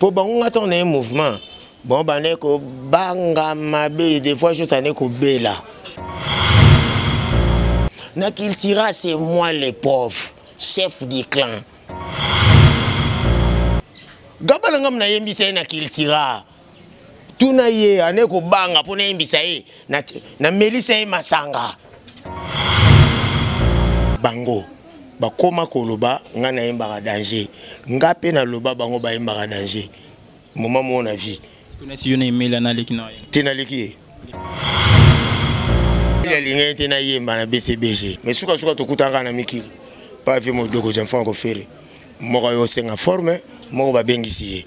Mpo bango nga ntango na ye mouvement, bango bandaki kobanga mabe, des fois chose ane kobela. Na Cultura, c'est moi le pauvre, chef du clan. Gaba na ngai nayembisa ye na Cultura. Tuna ye ane kobanga mpo nayembisa ye, namelisa ye masanga. Bango bakoma koloba nga nayembaka danger, nga mpe naloba bango bayembaka danger. Moment moko na vie. Tunasi yo na emela naleki na ye. Te naleki ye. Alingi te nayemba na BCBG. Mais sukasuka tokutanaka na mikili. Pa vie modoko Jean-Franco Ferre. Moko ayo osenga forme, moko babengisi ye.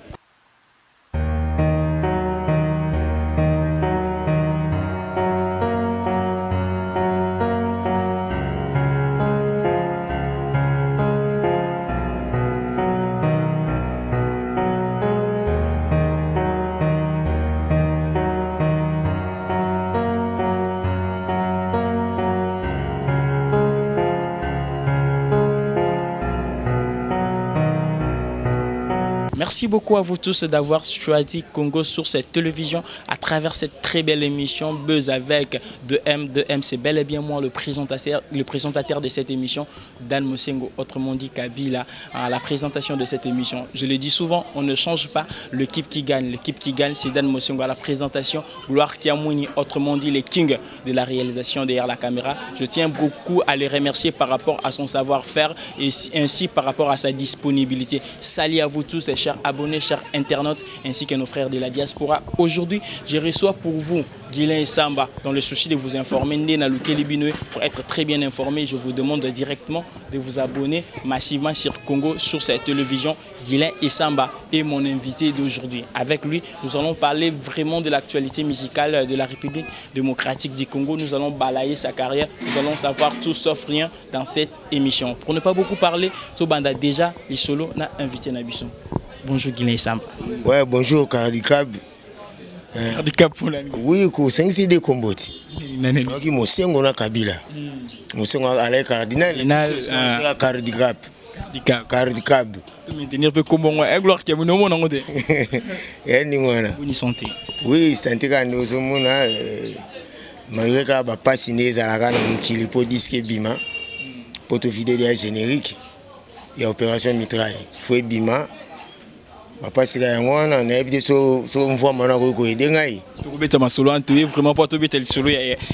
Merci beaucoup à vous tous d'avoir choisi Congo sur cette télévision à travers cette très belle émission Buzz avec 2M. 2M, c'est bel et bien moi le présentateur de cette émission, Dan Mosengo, autrement dit Kabila, à la présentation de cette émission. Je le dis souvent, on ne change pas l'équipe qui gagne. L'équipe qui gagne, c'est Dan Mosengo à la présentation, Gloire Kiamouni, autrement dit les kings de la réalisation derrière la caméra. Je tiens beaucoup à les remercier par rapport à son savoir-faire et ainsi par rapport à sa disponibilité. Salut à vous tous, chers abonnés, chers internautes, ainsi que nos frères de la diaspora. Aujourd'hui, je reçois pour vous Guylain Essamba, dans le souci de vous informer, Ndena Lukeli Binoé, pour être très bien informé, je vous demande directement de vous abonner massivement sur Congo, sur cette télévision. Guylain Essamba est mon invité d'aujourd'hui. Avec lui, nous allons parler vraiment de l'actualité musicale de la République démocratique du Congo. Nous allons balayer sa carrière, nous allons savoir tout sauf rien dans cette émission. Pour ne pas beaucoup parler, Tobanda déjà, les solos n'a invité Nabiso. Bonjour Guylain Essamba. Ouais, bonjour Karadikab. Handicap pour la Oui, ko sengisi de komboti. Nani Mosengo na Kabila. Mosengo alay cardinal. Cardicap. Cardicap. Maintenir peu kombo ngwa eh gloire ke muno mona ngote. Eh ni ngwana. Boni santé. Oui, santé ka ndozo mona malgré ka ba passi ne ezalaka na mokili po disque bima. Po to vide ya générique ya opération mitraille. Faut bima. Bapasi ka yango wana nayebi te so mvwama wana akoki koyede ngai. Tokobeta masolo wana toye vraiment mpo tobeta lisolo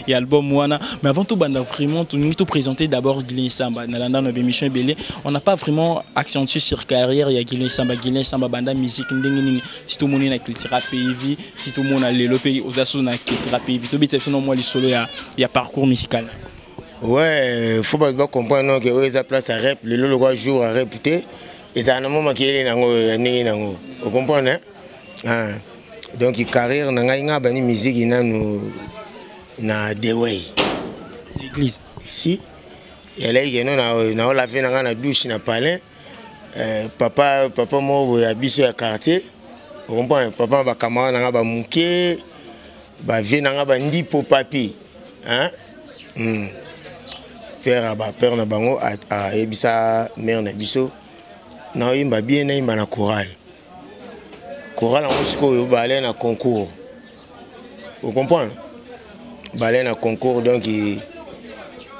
ya album wana. Mais avant tobanda vraiment tolingi toprésenter d'abord Guylain Essamba. Nalanda na bémission ebele, on n'a pas vraiment accentué sur carrière ya Guylain Essamba. Guylain Essamba banda musique ndenge nini, si tomoni na Cultura Pays, si tomona lelo mpe oza so na Cultura Pays, tobeta biso na mwa lisolo ya parcours musical. Ouais, faut bato bacomprendre non ke oyo eza place ya rep, lelo lokwa jour ya rep te. Ezala na mwa makelele nango ya ndenge nango. O comprendre, hein? Ah. Donc carrière na ngai nga bani musique nanu na The Way. L'église. Si. Elaki ke no na o laver na ngai na douche na palin. Papa, papa moko ya biso ya quartier. O comprendre? Papa ba camarade na ngai ba muke, ba vieux na ngai ba ndipo papi. Hein? Père ba père na bango a yebisa mère na biso na yimba bien na yimba na chorale. Chorale yango sikoyo ba aller na concours. Vous comprenez? Ba aller na concours donc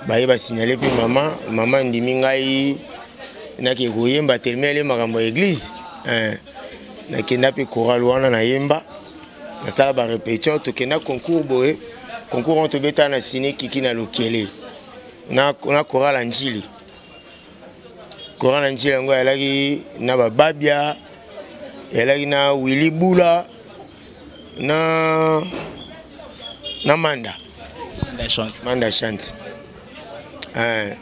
ba yeba signaler puis maman, maman ndimi ngai na ke koyemba tellement ele makambo ya église. Hein. Na kenda pe chorale wana na yemba. Na sala ba répétition to kenda concours boye. Concours on tobeta na ciné kiki na lokele. Na na chorale Njili. Chorale Njili yango elaki na ba Babia, elaki na Willy Bula, na Manda. Manda chante. Manda chante. Hein.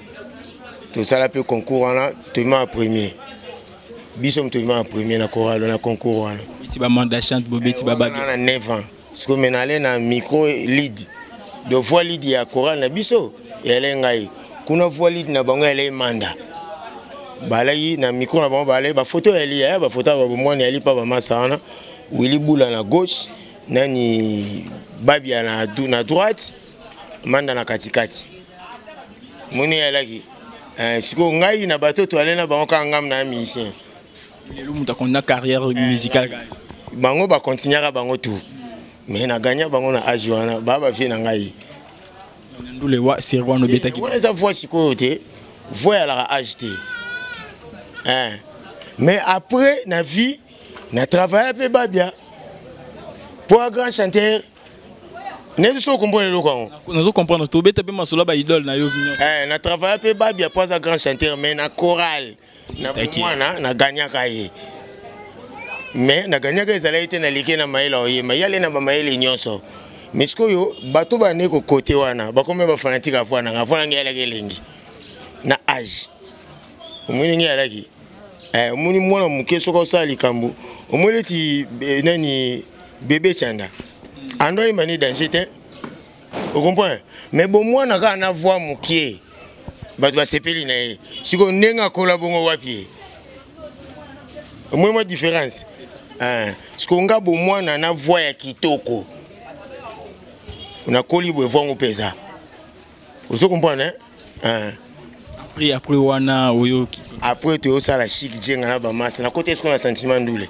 Tosala pe concours wana, tobima premier. Biso tobima premier na chorale na concours wana. Beti ba Manda chante, bobeti ba Babia. Na 9 ans. Sikoyo me nale na micro lead. De voix lead ya chorale na biso, yale ngai. Kuna voix lead na bango yale Manda. Balai na micro na bango balai ba photo yali ya ba photo ba bomwana yali pa ba masa wana. Willy Bula na gauche, nani Babia na droite, Manda na katikati. Moni yalaki. Sikoyo ngai na bato to ale na bango kaka ngam na musicien. Lelo moto akonda carrière musicale. Bango bacontinuaka bango tout, mais na gagna bango na age wana, baa bavie na ngai. Ndule wa série wana obetaki. Wana eza voix sikoyo te, voix eyalaka age te. Mais après na vie na travaille mpe babia po a grand chanteur. Nayebi soki okomprendre eloko yango. Nazo comprendre, tobeta mpe masolo ya baidole na yo nyonso. Na travaille mpe babia po aza grand chanteur, mais na chorale na bomwana na gagnaka ye, mais na gagnaka ezalaki te naleki na mayele oyemba ye ale na bamayele nyonso. Mais sikoyo bato bande kokote wana bakomi bafanatike ya voix nanga. Voix nanga eyalaki elengi na age. Omoni ndenge eyalaki, omoni mwana moke soki osala likambo, omoni neti nani bebe chanda ando ayemba ni danger te, ocomprendre? Mais bomwana kaka na voix mokie, bato basepeli na ye. Sikoyo ndenge akola bongo wapi ye? Omoni mwa différence? Sikoyo nga bomwana na voix ya kitoko, nakoli boye, voix ngo mpe eza, ozo comprendre? Après wana oyoki. Après toyosala chic jenga na bamasa, nakota sikoyo na sentiment ndule.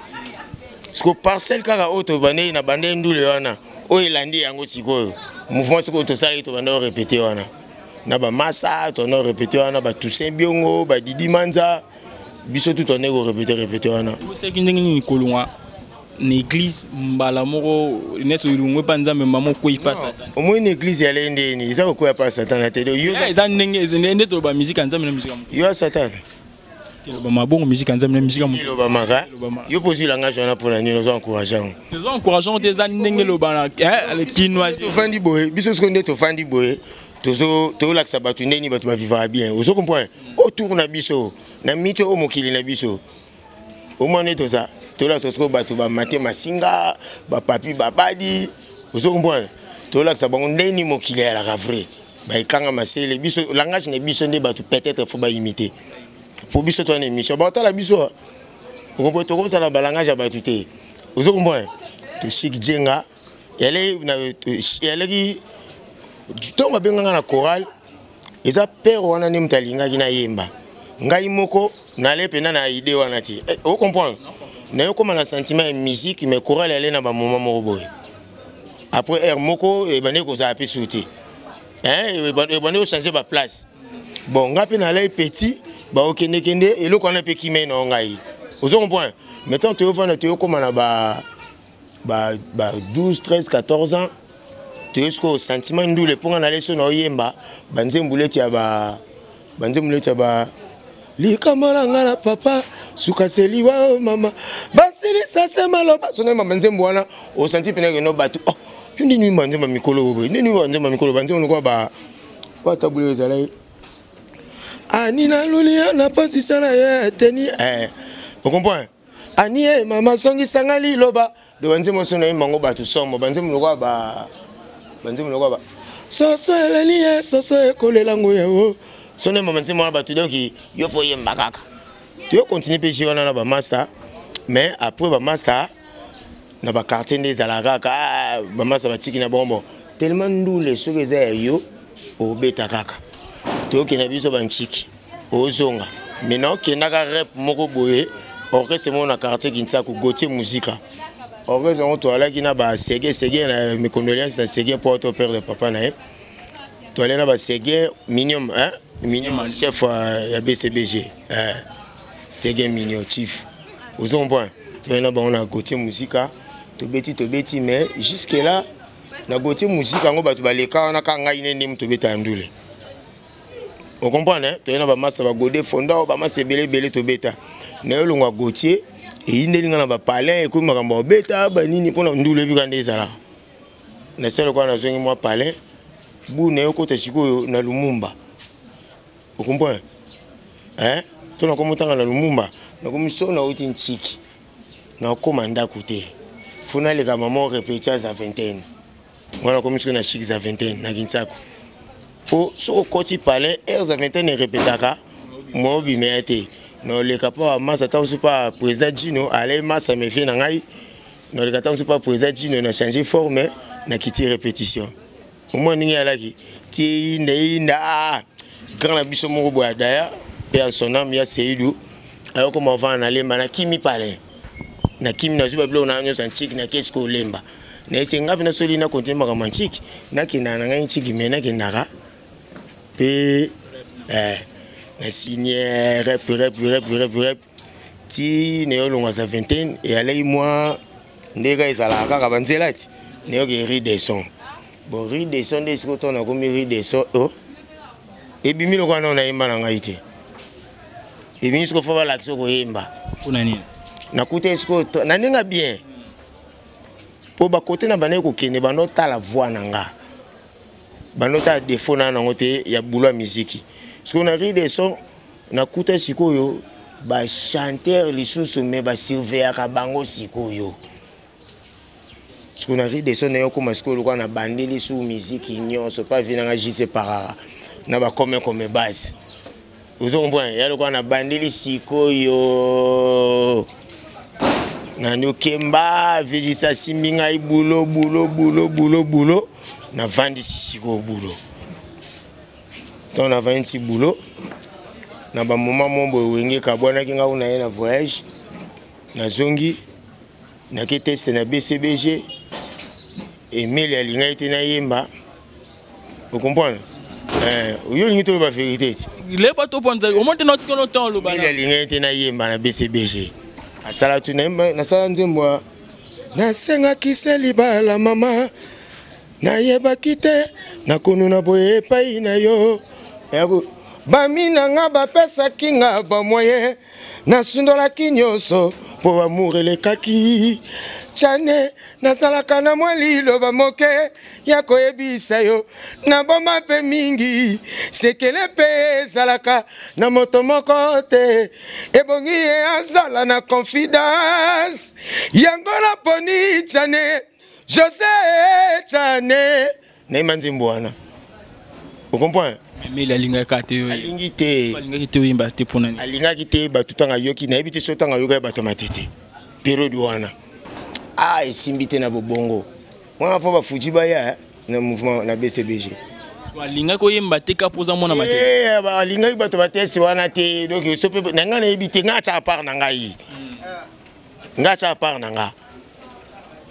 Sikoyo parcelle kaka oyo tobandeli na bandeli ndule wana oyo elandi yango. Sikoyo mouvement sikoyo tosalaki, tobanda orépéter wana na bamasa, tobanda orépéter wana batoussaint biongo, badidi manza, biso tu tobandaki korépéter répéter wana. Osalaki ndenge nini kolongwa na église mbala moko, neti olongwe mpa Nzambe, mbala moko okwei pa Satan? Omoni, na église yale ndeni eza kokwea pa Satana te. Yo eza ndenge nde toloba musique ya Nzambe na musique ya moto. Yo ya Satana. Toloba mabongo, musique ya Nzambe na musique ya moto. Elobamaka yo mpo ozwi langage wana mpona nini? Ozo encourage yango. Tozo encourage te, eza ndenge eloba na kinoise. Tofandi boye, biso sikoyo nde tofandi boye, tozolakisa bato ndeni bato bavivaka bien, ozo comprendre? Autour na biso na mito oyo mokili na biso, omona nde toza tolakisa sikoyo bato bamate masinga, bapapi babadi, ozo comprendre? Tolakisa bango ndeni mokili eyalaka vrai, baekanga masele. Biso langage na biso nde bato peut-être faut baimiter, po biso toza na émission, baotala biso, okomprendre? Tokozala balangage ya bato te, ozo comprendre? Toshik jenga yaleki ntongo babenganga na chorale, eza père wana nde moto alingaki nayemba. Ngai moko nale mpena na idée wana ti, ocomprendre? Nayokóma na sentiment ya musique, mais chorale yale na bamoment moko boye. Après heure moko ebandeki kozala mpe su te, ebandeki kochange baplace. Bon, ngai mpe nalai petit, baokendekende eloko wana mpe kimai na yo ngai, ozo comprendre? Maintenant toyofanda, toyokóma na ba 12, 13, 14 ans, toyo sikoyo sentiment ndule mpo nga nale so naoyemba banzembu leti ya ba banzembu leti ya ba likambo na nga na papa suka seliwa o mama basilisa se maloba. So nayemba banzembu wana, osanti mpena keno bato, oh, yo ndeni oyemba nzemba mikolo boye, ndeni oyemba nzemba mikolo, banzembo lokola ba oyo atabuli ezalaki ani nalulia na pasisa na ye teni, ocomprendre? Ani ye mama songisanga liloba do banzembo so nayemba yango bato somo, banzembo lokola ba banzembo lokola ba soso eleli ye soso ekolela ngo ye o so nayemba banzembo wana bato. Donc yo faut yemba kaka, toyo continue mpe jeu wana na bamaster. Mais après bamaster na baquartier nde ezalaka kaka bamaster batiki na bango. Bon, tellement ndule soki eza ya yo, obeta kaka. Toyokenda biso banchiki, ozonga maintenant okendaka rep moko boye, orchestre moko na quartier Kinsaku, Gautier Musika orchestre yango. Toalaki na basege sege na mes condoléances na sege mpo to perdre papa na ye. Toalaki na basege minium, hein? Minium chef ya BCBG, sege minio chief, ozo comprendre? Toyei na bango na Gautier Musika, tobeti tobeti, mais jusque là na Gautier Musika yango bato baleka wana kaka ngai ne ndenge tobeta ya ndule, ocomprendre? Toye na bamasa bagode fonda oyo, bamasa ebele ebele tobeta na yo. Longwa Gautier, eyindeli nga na bapalin, ekomi makambo ya kobeta banini mpona ndule ebika nde ezalaka na sala lokola nazongi mwa palin bu na yo kota sikoyo na Lumumba, ocomprendre? To nakomi otanga na Lumumba, nakomi so nauti ntiki, nakóma ndako te, fo naleka mama répétition za vingtaine wana. Nakomi soki na chik za vingtaine na Kinsaku, po soki okoti palin heure za vingtaine erepetaka mo obima ya te, noleka mpo bamasa ntango mosusu mpa président Jino ale masa mefie na ngai, noleka ntango mosusu mpa président Jino na change forme, nakiti répétition. Omoi ndenge eyalaki ti eyinda eyinda, grand na biso moko boye adaya mpe ya son âme ya Seidu. Ayokoma ovanda na Lemba, nakimi palin, nakimi, nazwi babiloko na nyonso ya ntiki, nakesi kolemba. Nayesi nga mpe nasoli na continue makambo ya ntiki, nakendaka na ngai ntiki, me nakendaka mpe na signe rep rep rep rep rep ti nayolongwa za vingtaine. Eyalaki mwa ndeka ezalaka kaka banzela ti nayoki ri de son. Bon, ri de son nde sikoyo ntango nakomi ri de son o ebimi lokola nao nayemba na ngai te, ebimi sikoyo fo balakisa koyemba. Mpona nini? Nakuta sikoyo na ndenge bien mpo bakote na bandaki kokende, bando otala voix na nga, bando otala défaut na nango te ya bulo ya miziki. Sikoyo na ri de son nakuta sikoyo bachanteur lisusu, me basurveillaka bango sikoyo. Sikoyo na ri de son naye okóma sikoyo lokola na bandeli su miziki nyonso pa vi nanga jc parara na bakome kome base, ozo comprendre, ya lokola na bandeli sikoyo nani okemba vijisi asimbi ngai bulo bulo bulo bulo bulo, navandisi sikoyo bulo. Ntango navandisi bulo na bamoma mo boye, Wenge ekabwanaki, ngai kuna ye na voyage, nazongi, nake test na BCBG. Emeli alingaki te nayemba, ocomprendre? Oyo olingi toloba vérité ti. Lefa topanza omoi te, natika no temps oloba. Emeli alingaki te nayemba na BCBG. Asala tu nasala nzembo nasengaki se libala, mama, nayebaki te nakonuna boye epai na yo. Bami na nga bapesaki nga bamoyen, nasundolaki nyonso mpo amour elekaki. Tiane nazalaka na mwa liloba moke ya koyebisa yo, naboma mpe mingi sekele mpe ezalaka na moto moko te ebongi ye azala na confidence. Yango naponi Tiane José Tiane, nayemba nzembo wana, ocomprendre? Emeli alingaki te? Alingi te. Alingaki te oyimba te, mpona nini? Alingaki te. Bato ntango ayoki, nayebi te so ntango ayoki bato ya Matete periode wana, a esimbi te na bobongo wana fo bafuji baya na mouvement na BCBG. Alingaki oyemba te ka mpo oza mwana Matete? Alingaki bato batesi wana te. Donc so mpe na ngai nayebi te, ngai atyaka part na ngai, ngai atyaka part na nga.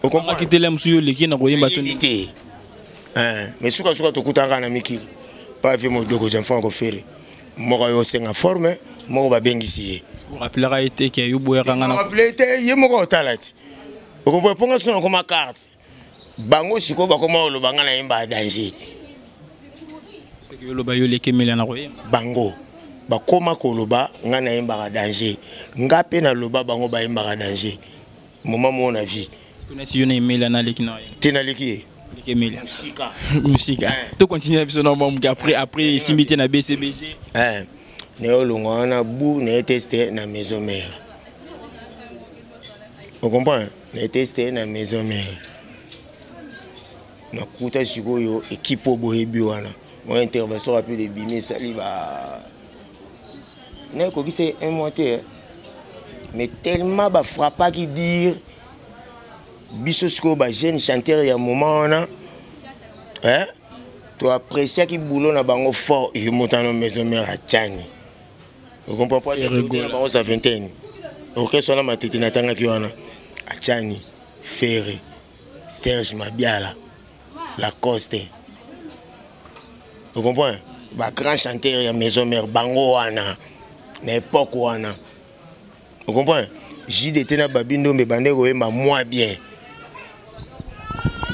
Okomaki te mosu yo oleki na koyemba to te, mais sukasuka tokutaka na mikili pa vie modoko Jean-Franco Ferre moko ayo osenga forme moko, babengisi ye. Rappelaka ye te ke yo boyaka nga na rappele te, ye moko otala ti okompoa mponga. Sikoyo nakoma carte bango, sikoyo bakoma oloba nga nayemba danger. Seke oloba yo oleki Emelia na koyemba? Bango bakoma koloba nga nayembaka danger, nga mpe naloba bango bayembaka danger. Moment moko na vie. Nesi yo na Emelia naleki na te, naleki ye. Oleki Emelia. Musika. Musika. Tocontinue na biso na mwa moke. Après esimbi te na BCBG. Naye olongwa wana bu naye teste na Maison Mère, ocomprendre? Naye teste na Maison Mère, nakuta sikoyo équipe oyo boyebi wana, mwa intervention rapide ebimi, esali ba naekokisi un mois te, mais tellement bafrappaki dire biso sikoyo bajeune chanteur ya moment wana, eh? Toappréciaki boulot na bango fort. Yomotano Maison Mère atiani, ocomprend po na bango sa vingtaine orchestre wana Matete natangaki wana, atiani Ferre, Serge Mabiala, Lacoste, ocomprend? Bagrand chanteur ya Maison Mère bango wana na époque wana, ocomprend? JDT na Babi Ndombe bande koyemba mwa bien.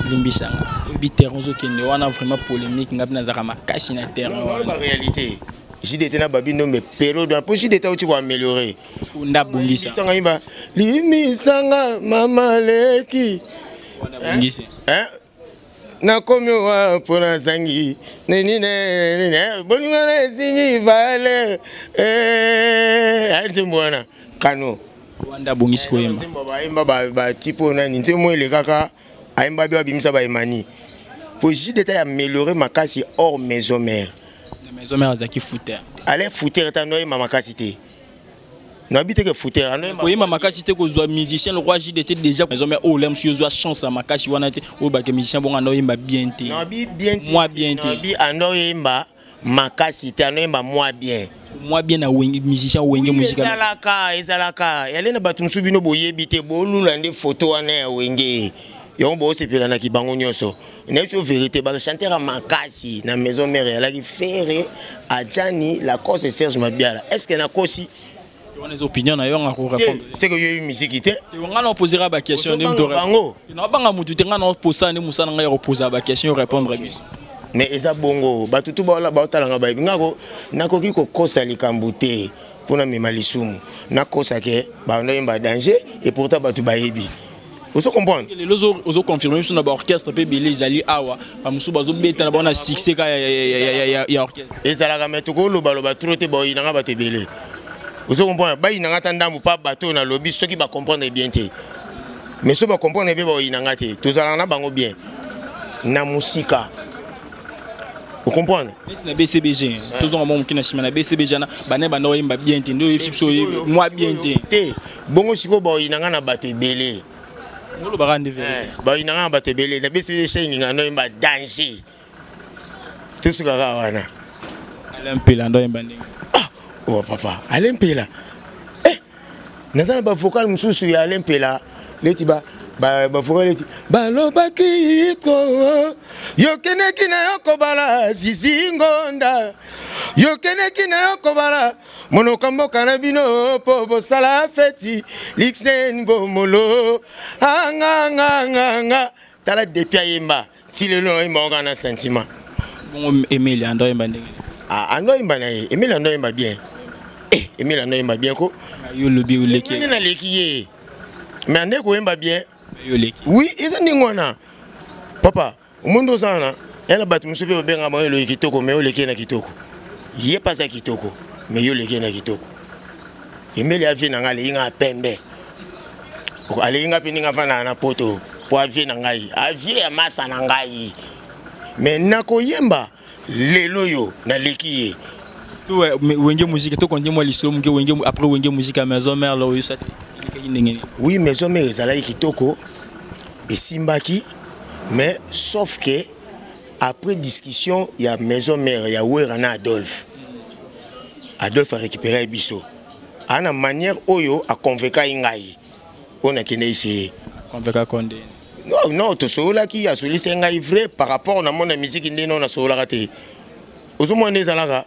Limbisanga, oyebi terrain ozokende wana vraiment polémique, nga mpe nazalaka makasi na terrain wana. Baréalité JDT na Babi Ndombe période wana, mpo JDT auti koaméliorer. Nda abongisa. Ntango ayimba limisanga mama leki. Wana abongisi. Nakomi wa mpo nazangi nini bolingo na esingi valeur, nzembo wana kano. Wanda abongisi koyemba. Nzembo bayemba batipe oyo nani, nzembo elekaka ayemba bi abimisa bayemani po JDT ya amélioré makasi hors Maison Mère. Na Maison Mère azalaki fouteur. Ale fouteur ta noyemba makasi te, nayebi te ke fouteur. Koyemba makasi te, kozwa musicien le roi JDT déjà Maison Mère oyo mosu ozwa chance ya makasi wana te, oyo bake musicien bongo anda oyemba bien te. Nayebi bien te. Mwa bien te. Nayebi anda oyemba makasi te, anda oyemba mwa bien. Moi bien na Wenge, musicien Wenge Musica. Ezalaka, ezalaka. Yale na bato mosusu bino boyebi te, bolula nde photo wana ya Wenge. Yango bosepelanaki bango nyonso. Nayebi so vérité, bachanteur ya makasi na Maison Mère eyalaki Ferre, Adjani, Lacoste, Serge Mabiala. Est ce que nakosi? Wana eza opinion na yo, nga ko répondre. C'est que yo musique te. Nga na posera ba question nde mto bango. Na banga mutu te, nga na posa nde musala nga ya koposa ba question, répondre biso. Mais eza bongo, bato tu baola baotalanga bayebi ngako nakoki kokosa likambo te mpona mema lisumu nakosa ke bando yemba danger et pourtant bato bayebi. Ozo comprendre? Lelo ozo confirmer biso na ba orchestre pe ebele ezali awa, ba mosusu bazobeta na bango na succès ka ya orchestre. Ezalaka, mais tokolobaloba trop te, baoyinanga bato ebele. Ozo comprendre? Bayinanga ata ndambu pa bato oyo nalobi soki bacomprendre bien te. Mais soki bacomprendre bien, baoyinanga te. Tozalaka na bango bien na mosika. Ocomprendre? Neti na BCBG, tozonga mwa moke na nsima na BCBG wana, bana banda oyemba bien te, nde oyebisi biso mwa bien te. Te, bongo sikoyo baoyinanga na bato ebele. Olobaka nde vérité. Baoyinanga na bato ebele na BCBG, sheininga noyemba danger. Tosukaka wana. Alain Mpela ndo oyemba ndenge? Ah, oh papa, Alain Mpela. Eh, naza na bavocal mosusu ya Alain Mpela leti ba bavocal leti balobaki to yokeneki na yo kobala zizi ngonda, yokeneki na yo kobala monoko mboka na bino mpo bosala feti lixen bomolo anganganganga. Tala, depuis ayemba ti lelo ayemba kaka na sentiment. Bongo Emilia ando oyemba ndenge? Ah, ando ayemba na ye, Emilia ando ayemba bien. Eh, Emilia ando ayemba bien ko. Yo lobi oleki. Nde naleki ye, mais ande koyemba bien. Yo oleki. Oui, eza ndenge wana papa. Omondi oza wana ya na bato mosusu mpe babengaka bango eloki kitoko, mais oleki ye na kitoko. Ye mpe aza kitoko, mais yo oleki ye na kitoko. Emeli avie na ngai, aleki ngai pembe, aleki ngai mpe ndenge avandaka na poto mpo avie na ngai, avie ya masa na ngai, mais nakoyemba lelo oyo naleki ye. To Wenge Musique, to kondi mwa lisolo moke Wenge, après Wenge Musique ya Maison Mère, la oyo sate elekaki ndenge nini? Oui, Maison Mère ezalaki kitoko, esimbaki, mais sauf que après discussion ya Maison Mère ya Wera na Adolphe, Adolphe arécupéré biso aa na manière oyo aconvoquaki ngai oyo nakendeki chez ye. Convoquer konde? Non, non, tosololaki, asolisi ngai vrai par rapport na mona musique nde no nasololaka te. Ozomona nde ezalaka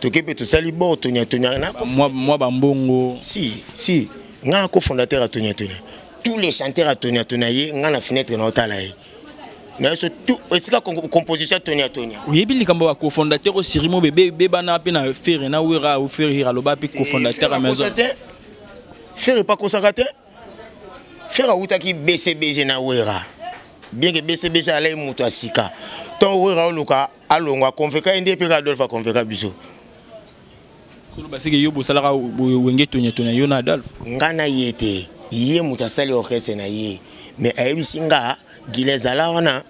toke mpe tosali bord toniatonia na mwa bambongo. Si si, ngai na cofondateur ya Toniatonia, tous les chanteurs ya Toniatonia, ye ngai na fenêtre na otala ye na ye so tout esika composition ya Toniatonia. Oyebi likambo ya cofondateur osiri mo bebe bebana mpe na Ferre na Wera, o Ferre aloba mpe cofondateur ya Maison. Ferre pakosaka te. Ferre awutaki BCBG na Wera, bien que BCBG alai moto ya sika. Ntongo Wera oluka alongwa, aconvoquer ye nde mpe Adolphe aconvoquer biso. Solo baseke yo bosalaka Wenge Toniatonia, yo na Adolphe? Nga na ye te, ye moto asali orchestre na ye, mais ayebisi nga: "Gila, ezala wana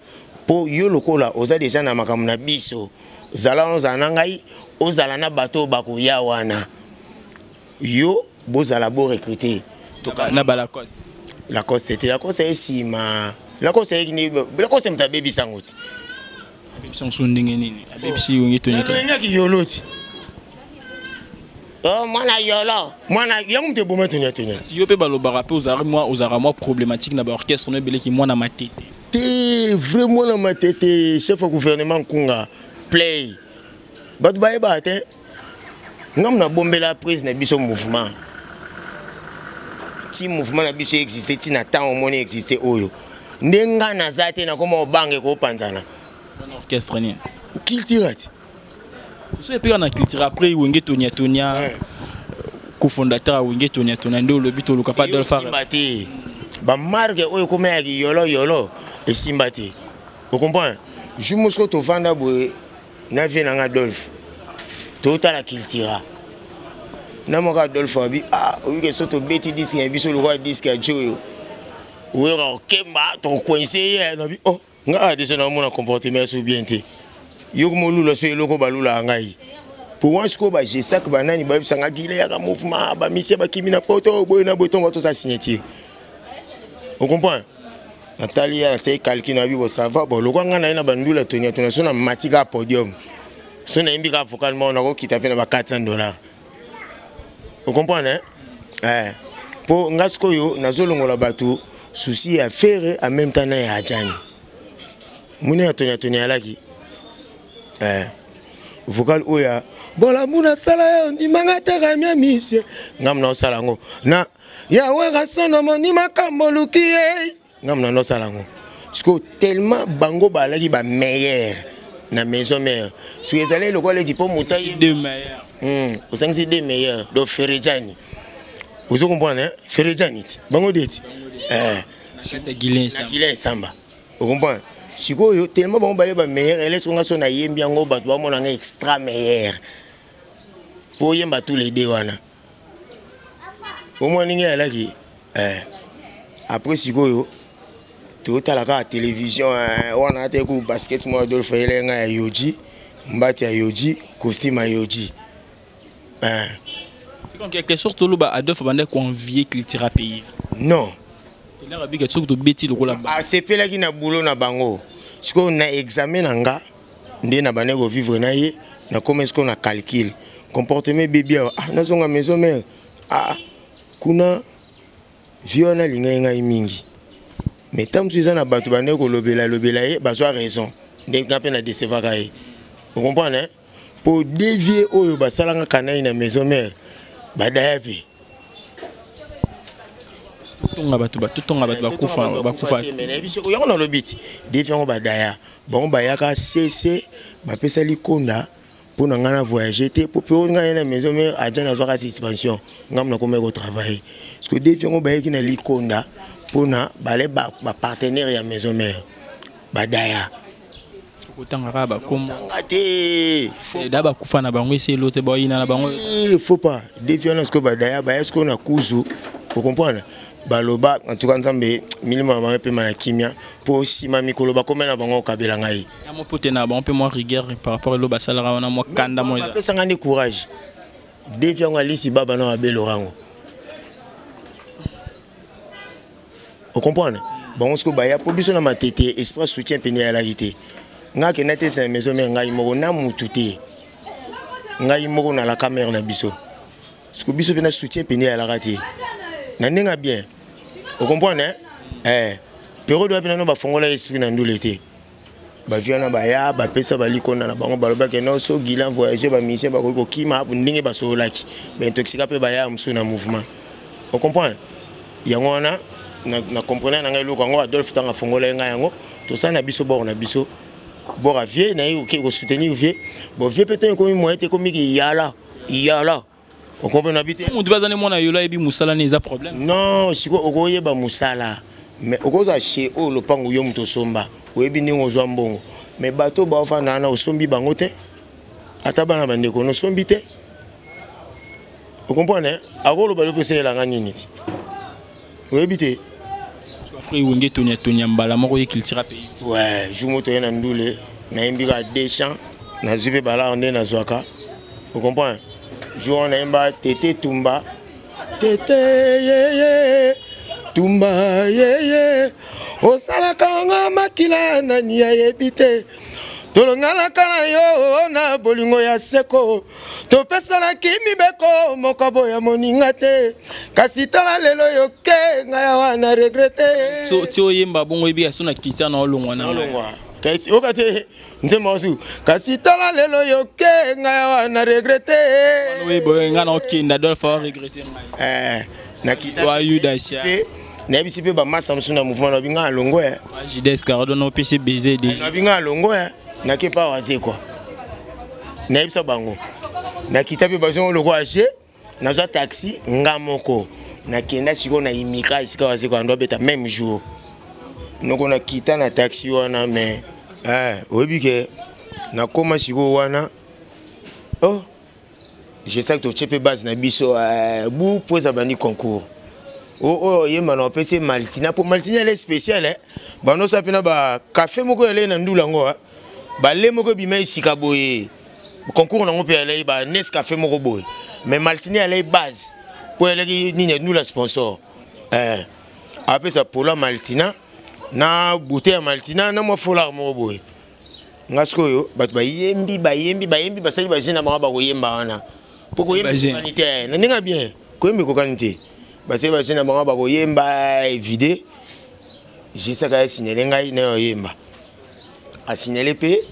mpo yo lokola oza deja na makambo na biso, zala wana, ozala na ngai, ozala na bato oyo bakoya wana, yo bozala bo recruter." Na balacoste? Lacoste te, Lacoste aye nsima. Lacoste ayeki, Lacoste moto abebisa yango ti. Abebisi yango so ndenge nini? Abebisi Wenge Toniatonia? Nalengaki yolo ti. Oh, mwana yolo, mwana yango moto eboma Toniatonia. Yo mpe balobaka mpe ozalaka mwa problématique na baorchestre no ebeleki, mwana Matete. Te, vrai mwana Matete, chef ya gouvernement Nkunga play, bato bayebaka te. Ngamu nabombela prise na biso mouvement ti mouvement na biso existe ti na ntango omoni existe oyo nde nga naza te, nakoma obanga ekopanzana. Orchestre nini? Culture ti. So epeka na culture après Wenge Toniatonia, cofondateur ya Wenge Toniatonia nde olobi toluka pa Adolphe. Esimba te, bamarke oyo ekoma ya yolo yolo esimba te. Ocomprendre? Jour mosiko tovanda boye na vie nanga Adolphe, totala Cultura na moko. Adolphe abi: "Ah, oyike so tobeti disque ya biso lokola disque ya joyo oyeka okemba, tokocoincer ye." Nabi: "Oh, nga awa deja naomona comportement ya so bien te. Yo komolula so eloko balulaka ngai po wana." Sikoyo bagesak banani bayebisanga: "Gile, yaka mouvement, bamisie bakimi na poto boye na boye." Ntongo toza signature, ocomprendre? Natali ye, asali calcul na bi: "Bo, ça va." Bon, lokwa ngai na ye na bandula Toniatonia so na mati kaka podium, so nayembi kaka vocal moko, nakokita mpe na ba 400 dollars. Ocomprendre? Eh. Mpo nga sikoyo nazolongola bato souci ya Ferre en même temps na ya Adjani. Mune ya Tony Tony alaki. Eh. Vocal oyo ya bolamu nasala yo ndimanga te ramia misie nga mna osala yango na yawe rasono moni makambo oluki ye nga mna nosala yango sikoyo tellement bango balaki ba meilleur na maison mère soki ezali lokola leti mpo moto deux meilleurs osangisi deux meilleurs donc Ferejani, ozo comprendre? Ferejani ti bango de ti Guilin. Guilin Samba, ocomprendre? Sikoyo tellement bango baye ba meilleur, elesi nga so nayembi yango, bato bamona nga extra meilleur mpo oyemba tous les deux wana. Omona ndenge alaki. Après sikoyo totala kaka télévision wana ate ku basket moko Adolphe ayele nga ya Yoji, mbati ya Yoji, costume ya Yoji. C'est en quelque sorte oloba Adolphe abandaki koenvier Cultura Pays? Non. Elaka bika soki tobeti lokola ba Asepelaki na boulot na bango. Sikoyo na examen na nga nde na bandaki kovivre na ye, nakoma sikoyo na calcul comportement ebebi awa. Ah, nazonga maison mère. Ah, kuna vie wana alingai ngai mingi, mais ntango mosusu eza na bato bandaki kolobela lobela ye, bazwa raison ndenge nga mpe na décevaka ye, ocomprendre? Mpo devie oyo basalanga kanai na maison mère, badaya mpe. Totonga bato, totonga bato bakufa, bakufa. Yango nalobi ti defi yango badaya bango bayaka cc bapesa likonda mpo na ngai na voyage te, mpo mpe ngai na maison mère aja nazwaka suspension, ngai nakomaki kotravailler parce que defi yango bayaki na likonda mpona bale bapartenaire ya maison mère badaya. Kotanga kaka bakombo. Tanga te. Da bakufa na bango, eselo te, bayina na bango. Faut pas defi wana. Sikoyo badaya baya sikoyo na kuzu, ocomprendre? Baloba en tout cas Nzambe milimo na bango epema na kimia, mpo nsima mikolo bakoma na bango kokabela ngai. Ya mo pote na bango mpe mwa rigueur par rapport elo basalaka wana, mwa kanda mwa eza. Bapesanga nde courage. Defi yango alisi baba na babelora yango, ocomprendre? Bango sikoyo baya mpo biso na Matete, esprit soutien pene eyalaki te. Ngai akenda te na maison mère, ngai moko na mutu te, ngai moko nalaka mare na biso. Siko biso mpe na soutien pene eyalaka te na ndenge ya bien, ocomprendre? Eh, période wapi nano bafongola esprit na ndule te. Bavie wana baya bapesa balikonda na bango, balobaki no so Guilan voyage, bamusicien bakoki kokima ndenge basololaki, baintoxika mpe baya mosusu na mouvement, ocomprendre? Yango wana na comprendre na ngai eloko yango. Adolphe ntango afongola ye ngai yango, tosala na biso bord na biso, bord ya vie na ye, oke kosoutenir vie. Bon, vie mpe ntango ekomi moyen te, ekomiki yala yala, okomprendre na bi te. Motu baza nde mwana yolo ayebi mosala ne, eza problème. Non, sikoyo okoyeba mosala, mais okozwa chez oyo lopango yo moto osomba, oyebi ndenge ozwa mbongo, mais bato baofanda wana osombi bango te, ata bana bandeko nosombi te, ocomprendre? Akoloba yo mpe esalelanga nini ti oyebi te. Après Wenge tonia tonia mbala moko ye Cultura Pays. Ouais, jour moto ye na ndule, nayembi kaka deux chants, nazwi mpe balare nde nazwaka, ocomprendre? Jour wana nayemba tete tumba tete yeye tumba yeye osalaka nga makila nani ayebi te, tolonganaka na yo na bolingo ya seko, topesanaki mibeko moko boya moninga te, kasi tala lelo yoke ngai awa na regretter. So ti oyemba bongo, oyebi so na Christian na olongwa na olongwa kasi oka te nzembo wasu, kasi tala lelo yoke ngai awa na regretter. Oyeba ngai na okenda, Adolphe a regretter ngai. Eh, nakita wa Yudas ya mpe nayebisi mpe bamasa mosusu na mouvement, nabi ngai alongo. Wa Judas Cardo na opesi baiser déjà. Nabi ngai alongo, nake pa waze kwa nayebisa bango. Nakita mpe bazongo lokola age, nazwa taxi nga moko, nakenda sikoyo na imika esika waze kwa ando abeta même jour. Noko nakita na taxi wana, mais oyebi ke nakóma sikoyo wana, oh, je sais que totie mpe base na biso bu mpo eza bandi concours oyo oyemba na opesi Maltina, mpo Maltina ele spécial, eh. Bandosala mpe na bacafé moko elei na ndula yango, bale moko ebima esika boye, concours nango mpe alei ba Nescafé moko boye, mais Maltini alei base mpo eleki nini, ndula sponsor, eh. Apesa pola Maltina na bouteille ya Maltina na mwa foulard moko boye. Nga sikoyo bato bayembi, bayembi, bayembi, basali baje na bango, bakoyemba wana. Po koyemba ekokani te na ndenge bien, koyemba ekokani te. Basali bajeune na bango bakoyemba evide. Jesaka asignale ngai na oyemba, asignale mpe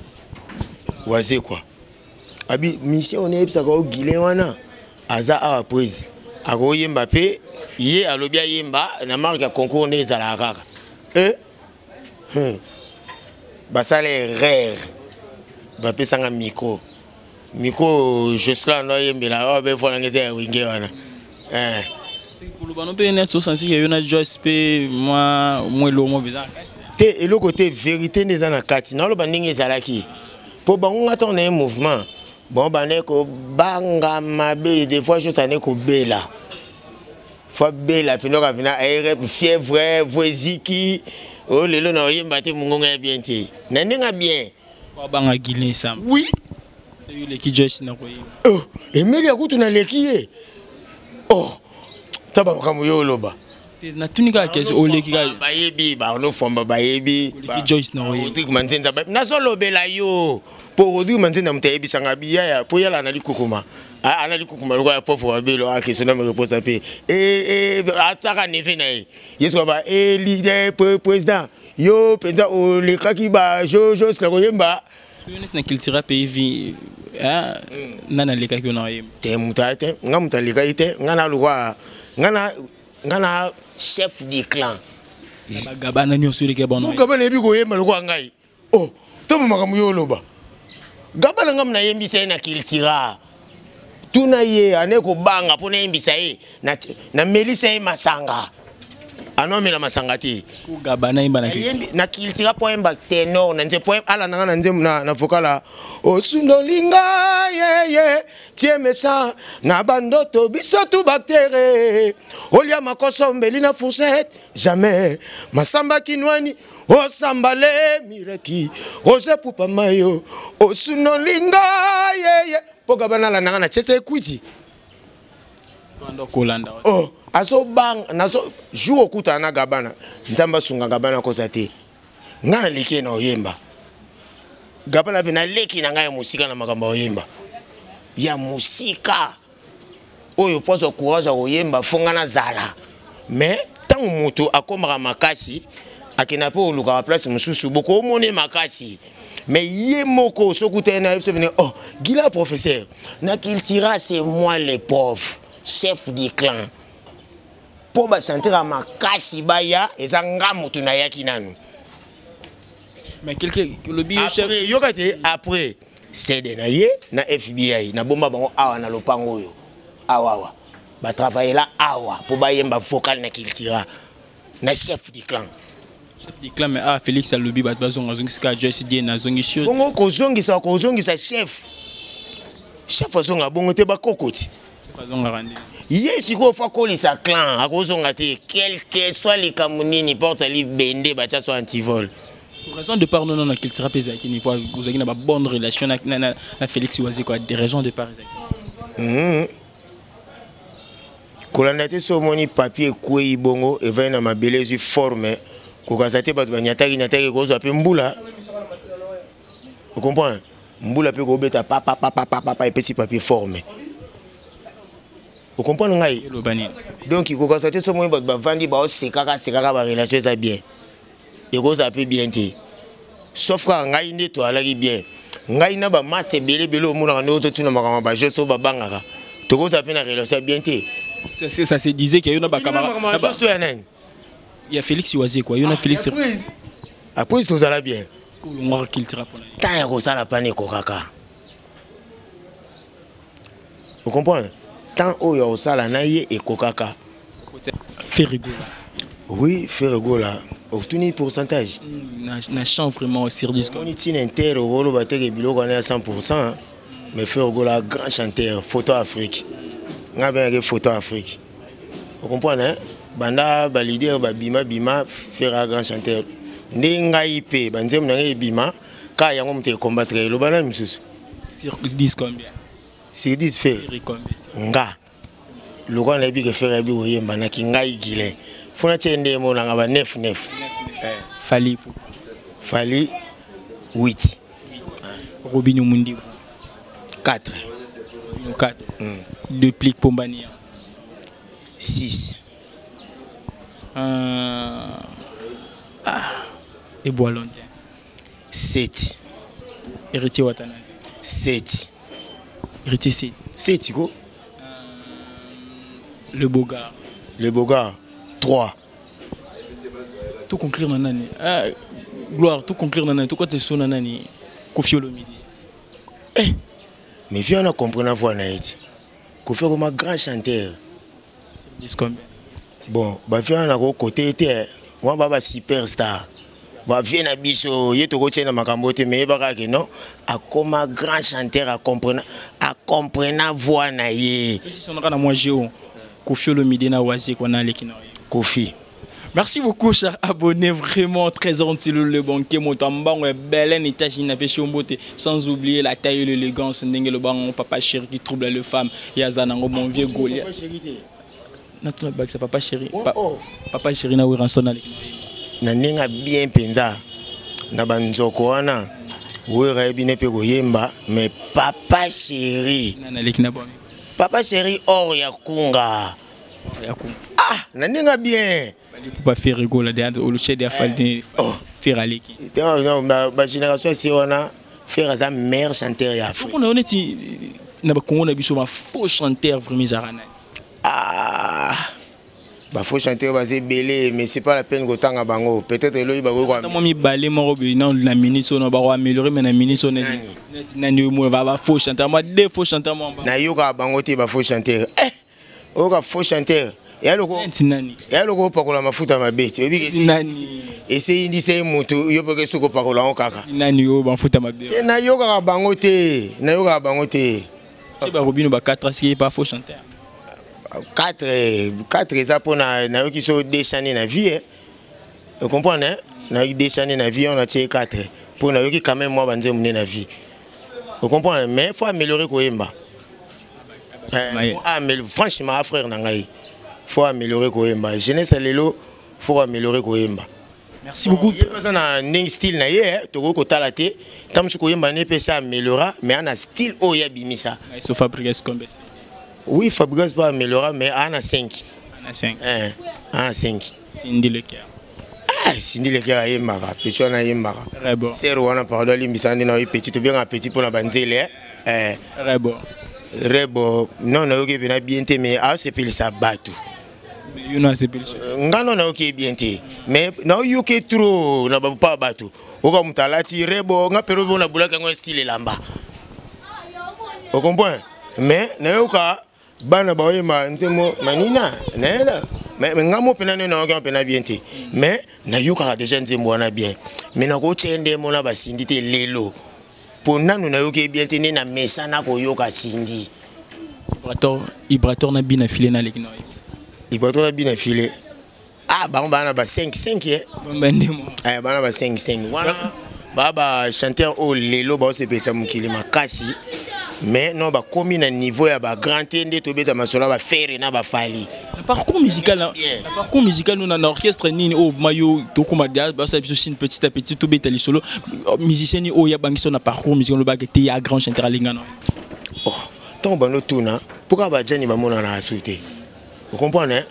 Wazekwa abi mission wana eyebisaka o Guilin wana aza awa prise akoyemba mpe ye alobi ayemba na marque ya concours nde ezalaka kaka e Basala erreur, bapesanga micro micro Jocelyn no ayembela oyo befolanga eza ya wenge wana. Koloba no mpe neti osansi ke yo na Joyce mpe mwa mwa eloko moko eza na kati. Te, eloko te, vérité nde eza na kati. Naoloba ndenge ezalaki mpo bango nga ntango na ye mouvement bon bande kobanga mabe. Des fois jos ane kobela fo abela mpinoka mpina aere fièvre vo eziki oyo lelo na oyemba te, mongongo ya bien te na ndenge ya bien. Abanga Guilin Sam. Oui. Leki Joyce na koyemba. Oh, emeli ya kutu naleki ye. Oh, ta makambo yo oloba. Natuni kaka question, oleki kaka. Bayebi Barno Fomba, bayebi. Oleki Joyce na koyemba. Rodrigue Manzenza, nazolobela yo mpo Rodrigue Manzenza moto ayebisanga biyaya mpo yala na likukuma ana likukuma lokola ya pauvre wabelo akeso na mereposa mpe ataka neve na ye ye soka ba leader président yo mpenza olekaki ba jos na koyemba. Neti na cultura pays vi nani alekaki yo na koyemba? Te, moto aya te, nga moto alekaki te. Nga na lokwa nga na chef du clan. Bagabana nyonso oleki bano. Gabana yebi koyemba lokola ngai. Oh, to makambo yo oloba, gabana nga nayembisa ye na cultura. Tuna ye, ane kobanga mpo nayembisa ye, namelisa ye masanga, anomela masanga te. Gabana yemba na cultura mpo ayemba ténor na nze mpo alandanga na nzembo na vocal osundolinga yeye tie mesa na bandoto biso tu baktere olia makoso mbeli na fourchette jamais masamba kinwani osambale mireki ose pupa mayo osunolinga yeye mpo gabana alandanga na tiesa ekwiti. Kolanda. Oh, azobanga nazo jour okutana na Gabana. Nzambe asunga Gabana koza te. Ngai naleki ye na oyemba. Gabana mpe naleki na ngai ya mosika na makambo ya oyemba ya mosika oyo mpo azwa courage ya koyemba fo ngai nazala. Mais ntango moto akomaka makasi, akenda mpe olukaka place mosusu, bokomona makasi. Mais ye moko soki utali na ye biso pene, oh Gila professeur na cultura, c'est moi le pauvre chef du clan mpo bachanteur ya makasi baya eza nga moto nayaki nanu. Mais quelque lobi yo chef. Yoka te, après cd na ye na FBI nabomba bango awa na lopango oyo awa awa batravaillela awa mpo bayemba vocal na cultura na chef du clan. Chef du clan, mais ah, Félix alobi bato bazonga, azongisika Joyce Die na azongisi yo. Bongo kozongisa kozongisa chef chef azonga bongo te, bakokoti. Azongaka nde. Ye sikoyo fo akolisa clan, akozonga te quel que soit likambo nini. Porte libende batya so antivol. Raison de part nono na cultura mpe ezalaki nini? Po ozalaki na babonne relation na Félix Wazekwa, des raisons de part ezalaki? Kolanda te. So omoni papier ekwei bongo evai na mabele ezwi forme, kokaza te. Bato banyataki nyataki kozwa mpe mbula, ocomprendre, mbula mpe kobeta papapapapapa epesi papier forme, ocomprendre ngai. Donc kokaza te. So omoni bato bavandi baosekaka sekaka, barelation eza bien, ekozala mpe bien te, sauf kaka ngai nde toalaki bien. Ngai na bamasa ebele ebele omonaka ndenge totuna makambo ya bajeux oyo babangaka, tokozala mpe na relation ya bien te. Ça se disait que yo na bacamarade to ya nani? Ya Félix Wazekwa, yo na Félix. Après tozala bien. Olongwaka cultura mpona? Temps ya kosala pana ekokaka, ocomprendre, temps oyo ya kosala na ye ekokaka. Ferre Gola. Oui, Ferre Gola, otuni pourcentage. Na chant vraiment sur disque. Omoni ntina inter okoloba teke biloko wana ya 100, mais Ferre Gola grand chanteur photo Afrique, nga bengaki photo Afrique, ocomprendre, hein? Banda baleader babima bima, Ferre grand chanteur nde ngai mpe banzembo na ngai ebima ka yango moto ecombattre eloba na misusu. Sur 10 combien? Sur 10 Ferre nga lokola nayebi ke Ferre ayebi koyemba naki ngai Gilin fona tie nde emonanga ba 9 9. Fally? Fally 8. Robinho Mundibu? 4. Robinho 4. Déplique Pombania. 6. Ah, Eboa Londres. 7. Héritier Watanabe. 7. Héritier 7. 7 ko. Le Bogard. Le Bogard 3. Tout conclure nanani. Ah, gloire, tout conclure nanani. Tout côté son nanani. Koffi Olomide. Eh, mais viens on a compris la voix na ye. Koffi comme un grand chanteur. Dis combien? Bon, bah viens on a côté était moi baba superstar. Bah viens na biso ye to kotie na makambo te mais yebaka ke non akoma grand chanteur a comprendre a comprendre voix na ye. Si son na moi géo. Koffi Olomide na wazi ko na leki na ye. Koffi. Merci beaucoup, chers abonnés. Vraiment très gentil le banquier Motambango est bel en États-Unis, sans oublier la taille et l'élégance. Ndenge le bango papa chéri qui trouble les femmes. Yazanango mon vieux Goliath. Natuna bak sa papa chéri. Oh, oh. Papa chéri na Werrason na Na nenga bien penza. Na banzoko wana. Wera ebine pe koyemba mais papa chéri. Na na leki na bon. Papa chéri or ya kunga. Ya kunga. Ah, na nenga bien. Pas faire rigoler derrière au chef de Faldi. Oh. Faire aller qui. Non non ma génération c'est on a faire ça meilleur chanteur ya Afrique. On est na ba Congo na biso ba faux chanteur vraiment zarana. Ah. Ba faux chanteur ba belé mais c'est pas la peine kotanga bango. Peut-être eloyi ba ko. Moi mi balé moro be non la minute on ba améliorer mais na minute on nani mo ba ba faux chanteur moi deux faux chanteurs moi. Na yoka bango te ba faux chanteur. Eh. Oka faux chanteur. Ya loko ya loko pakola mafuta mabeti oyebi nani eseyindisa ye motu yo mpe soki opakola yango kaka nani oyo bafuta mabe te nayokaka bango te nayokaka bango te ba Robino ba 4 ce qui est pas faux chanteur 4 eza mpona nayoki so déchané na vie eh. Comprendre hein nayoki déchané na vie on a tie 4 mpo nayoki quand même mwa banzembo nde na vie. Vous comprenez mais faut améliorer koyemba. Franchement frère na ngai faut améliorer koyemba. Jeunesse lelo faut améliorer koyemba. Merci beaucoup. Il y a un style na ye toko kotala te tam so koyemba ne pe ça améliora mais ana style oyo ya bimisa. So Fabregas combien? Oui, Fabregas pas améliora mais ana 5. Ana 5. Hein, ana 5. Cindy Le Cœur. Ah, Cindy Le Cœur ayembaka, petit wana ayembaka. Rebo. Ser wana pardon limbisa ndi na petit to bien petit pona banzele eh. Rebo. Rebo non nayoki bena bien te mais a sepelisa bato. Yo na sepelisa. Nga non nayoki bien te mais nayoki trop na ba pa bato. Oka mutalati rebo nga pero bona bulaka ngo style lamba. O comprend? Mais nayoka bana ba oyema nzemo manina naela mais nga mo pena nayoki pena bien te mais nayoka déjà nzembo wana bien mais nakotia ndemo na basindi te lelo. Po nanu nayoki bien te na mesa na koyoka Cindy. Ibrator na bina filé na leki na. Ibrator na bina filé. Ah ba bana ba 5 5 eh. Ba ndemo. Eh bana ba 5 5. Wana ba ba chanteur o lelo ba se pesa mukili makasi. Mais non ba komi na niveau ya ba grand nde to beta masola ba faire na ba fali. Parcours musical na parcours musical nous na orchestre nini o mayo to koma dia ba sa biso petit à petit to beta li solo musicien ni o ya bangiso na parcours musical lo ba ke te ya grand chanteur alinga no. Oh, tant ba no tuna pourquoi ba jani ba mona na asute. Vous comprenez hein?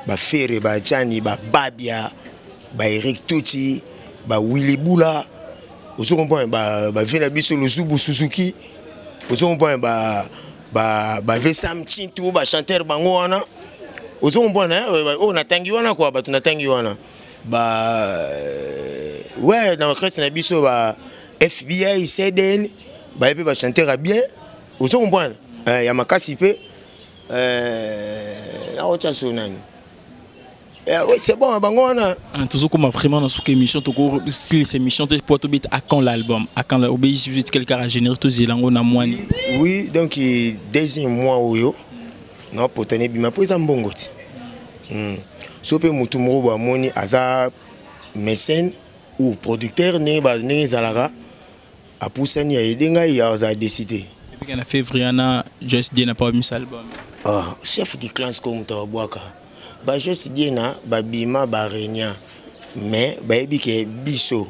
Ba Ferre ba Jani ba Babia ba Eric Tuti ba Willy Bula. Vous comprenez ba ba Vena biso Luzubu Suzuki. Vous comprenez ba ba ba Vesam Chintu ba chanteur bango wana. Vous comprenez hein? Oh na tangi wana quoi ba na tangi wana. Ba ouais dans orchestre na biso ba FBI CDN ba pe ba chanteur bien. Vous comprenez ya makasi pe na ocha sonani. Oui, c'est bon, bango wana. Toujours comme vraiment dans cette émission, toko style cette émission pour to bit à quand l'album, à quand obéissez vous quelqu'un à générer tous zelango na mwani. Oui, donc deuxième mois oyo non potane bima po eza mbongo ti. So pe mutu moko ba moni aza mécène ou producteur ne ba ne zalaka apusani ya edenga ya aza décider. Et puis na février na Just D n'a pas mis album. Ah, chef du clan comme to bwaka. Ba Just D na ba bima ba renya mais ba yebi ke biso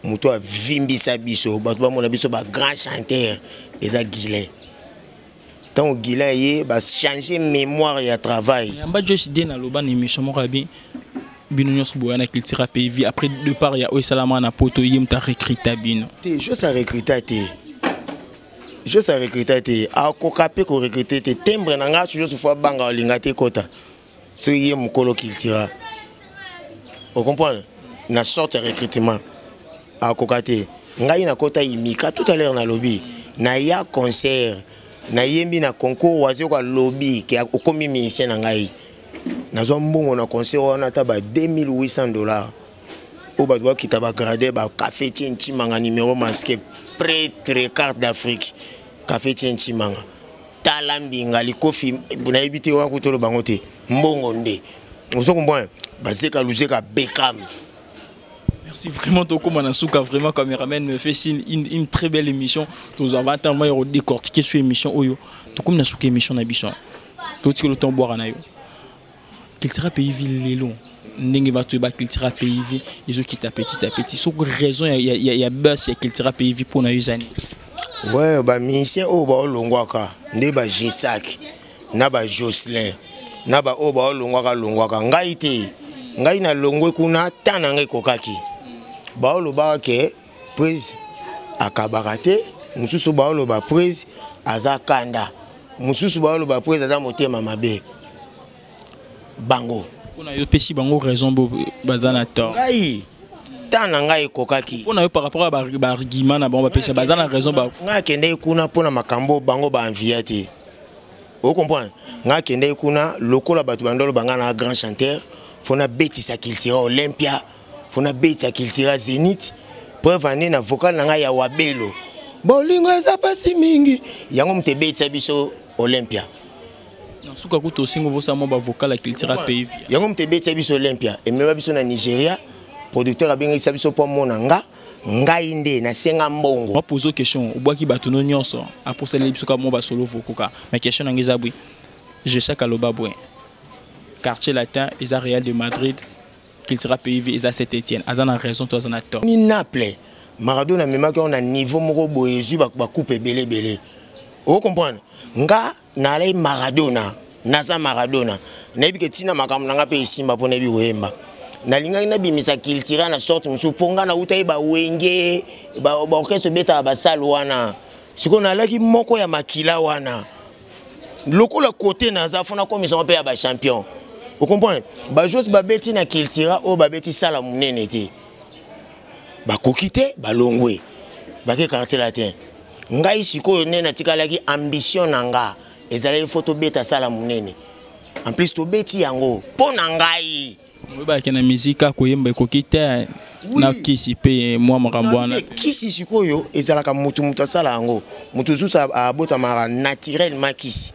muto a vimbisa biso bato ba mona biso ba grand chanteur eza Guilin. Ntango Gila ye bachange mémoire ya travail. Yamba Joyce de naloba na émission moko abi bino nyonso boya na Cultura Pays Vie après départ ya oyo esalama na Poto, ye moto arecruta bino. Te, Jos arecruta te, Jos arecruta te, akoka mpe korecrute te. Timbre na nga, Jos fo abanga, olinga te kota soki ye mokolo Cultura, ocomprendre? Na sorte ya recrutement akoka te. Ngai nakota imika tout à l'heure, nalobi naya concert, nayembi na concours, Wazoko alobi ke okomi musicien na ngai. Nazwa mbongo na concert wana ata ba 2800 $ oyo bato bakita bagrade bacafé tie Ntimanga, numéro masqué, prêtre carte d'Afrique, café tie Ntimanga, tala mbinga likofi, nayebi te wana kuta oloba bango te. Mbongo nde ozo comprendre, bazeka luzeka Bekam. Merci vraiment, tokoma na suka. Vraiment, caméraman me fait signe, une très belle émission. Tozwa temps va décortiquer sur émission oyo. Tokoma na suka émission na biso. Totikelo le temps boire na yo. Cultura Pays Vie lelo, ndenge bato ba Cultura Pays Vie ezokita petit à petit, soki raison ya base ya Cultura Pays Vie mpona yo ezani? Ouais, bamusicien oyo baolongwaka nde bagesak na bajocelin na baoyo baolongwaka longwaka. Ngai te, ngai nalongwe kuna, temps na ngai ekokaki. Baolobaka ke prise akabaka te, mosusu baoloba prise aza kanda, mosusu baoloba prise aza motema mabe. Bango Mpona yo, opesi bango raison, bo baza na tort? Ngai, temps na ngai ekokaki. Mpona yo, par rapport à baargument na bango bapesi, baza na raison ba? Ngai akendeki kuna mpona makambo bango baenvia te, ocomprendre? Ngai akendeki kuna lokola bato bandolo banga na grand chanteur, fo nabetisa Cultura Olympia, fo nabetisa Cultura Zénith. Preuve ane na vocal na ngai ya Wabelo, bolingo eza mpasi mingi, yango moto ebetisa biso Olympia. Na suka kutu osengi ovosala mwa bavocal ya Cultura Pays. Yango moto ebetisa biso Olympia, emema biso na Nigeria. Producteur abengisa biso mpo amona nga, ngai nde nasenga mbongo. Bapose question, obwaki bato no nyonso, aposaleli biso kaka mwa basolo vocaux kaka. Mais question na ngai eza boye: Jesak aloba boye, Quartier Latin eza Real de Madrid, Cultura Pays Vie eza Saint Etienne. Aza na raison to aza na tort? Ni Naples, Maradona amemaki yango na niveau moko boye, ezwi bacoupe ebele ebele, ocomprendre? Nga nalai Maradona, naza Maradona, nayebi ke ntina makambo na nga mpe esimba mpo nayebi koyemba. Nalingaki nabimisa Cultura na sorte mosusu mpo nga nauta ye bawenge, baorchestre ebetaka basale wana. Sikoyo nalaki moko ya makila wana lokola kote naza, fo nakomisa mpe ya bachampion, ocomprendre? Bajos babeti na Cultura oyo babeti sala monene te, bakoki te, balongwe, bake Quartier Latin. Ngai sikoyo nde natikalaki, ambition na nga ezalaki fo tobeta sala monene. En plus tobeti yango mpo na ngai. Oyebaki na musique, koyemba ekoki te na kisi mpe mwa makambo wana? Kisi sikoyo ezalaka motu, moto asala yango, moto mosusu abotamaka naturellement kisi.